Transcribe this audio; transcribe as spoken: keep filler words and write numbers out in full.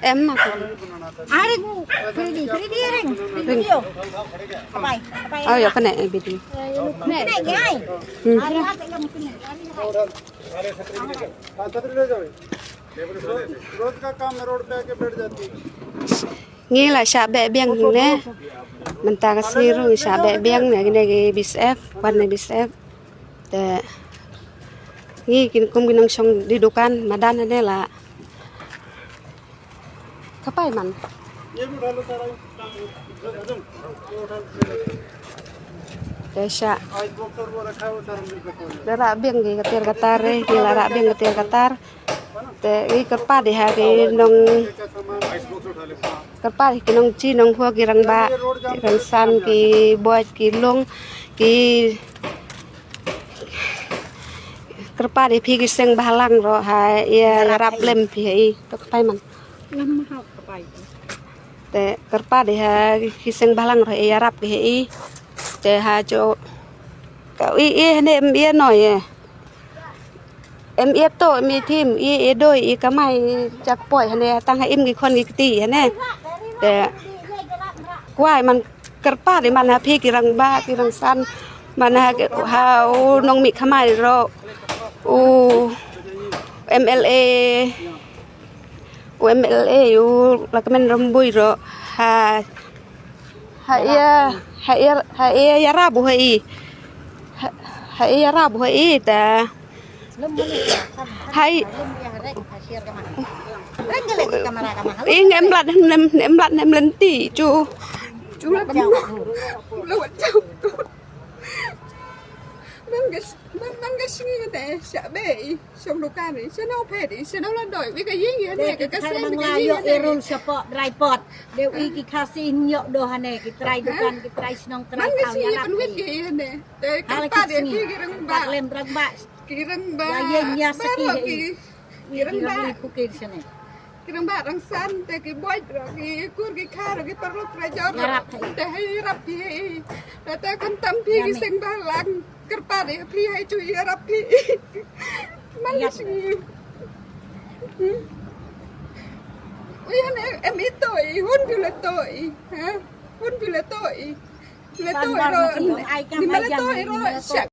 Em ma ko. Are ko, free di, free di ring. Video. Apai, apai. Oh, ya kena eh, video. Kena ya. Hmm. Are apa yang kena? रोज का काम है, रोड पे आके बैठ जाती है। Ngi la shah beh biang ne. Mynta ka sngi ruh ngi shah beh biang ne, kine ki B S F, wan ne B S F. Te ngi kin kum ki nongshong di dukan madan ne la. Kapai man. Te shah. Da rah biang ki katir katar, eh, ngi la rah biang katir katar. Te i kyrpad ïa ki nong, kyrpad ïa ki nongshong nongshong, ki rangbah, ki rangsan, ki boid, ki lung, ki kyrpad ïa phi ki seng bhalang ruh ha ïa, ïarap lem phi ha i. To kapai man. Te kyrpad ïa ki seng bhalang ruh ïarap ki ha i. Te ha jo ka i i hane em ïa noi ïa. Em ïa to, em ïa thim, ïa, ïa doi, ïa kamai, jak poi hane, tang ha im ki khon ki kti hane. Te kwai man kyrpad ïa man ha phi ki rangbah, ki rangsan, man ha ki, ha u nongmih kamai ruh, u M L A, u M L A, u Lahkmen Rymbui ruh, ha, ha ïa, ha ïa, ha ïa ïarap u ha i, ha, ha ïa ïarap u ha i ta. Hai. Ing em lat nem, em lat nem lenti chu. Chu lat nem. Lewat jauh. Man ga, man, man ga sngi ne, sha be i, shong dukan i, shano phet i, shano la doi, wi ka ying i, ne ka ka seng, wi ka ying i, ne. Erul shapok dry pot. Dei wi ki Khasi nyok do hane, ki trai dukan, ki trai shnong, trai thaw, ïarap ki. Te ka pat de ki rangbah. Lem rangbah. Ki rangbah. Ïa ïa saki baroh hi. Ki rangbah. Ki rangbah rangsan te ki boid ruh, ki kur ki kha ruh, ki paralok parajor ruh. Ïarap hi. Te ha ïarap hi. Te te khamtam phi ki seng bhalang. Kyrpad ïa phi ha i chu ïarap hi. Man ïa sngi. Ui han em i to i, hun phi le to i. Ha? Hun phi le to i. Le to i ruh. Ni ma le to i ruh.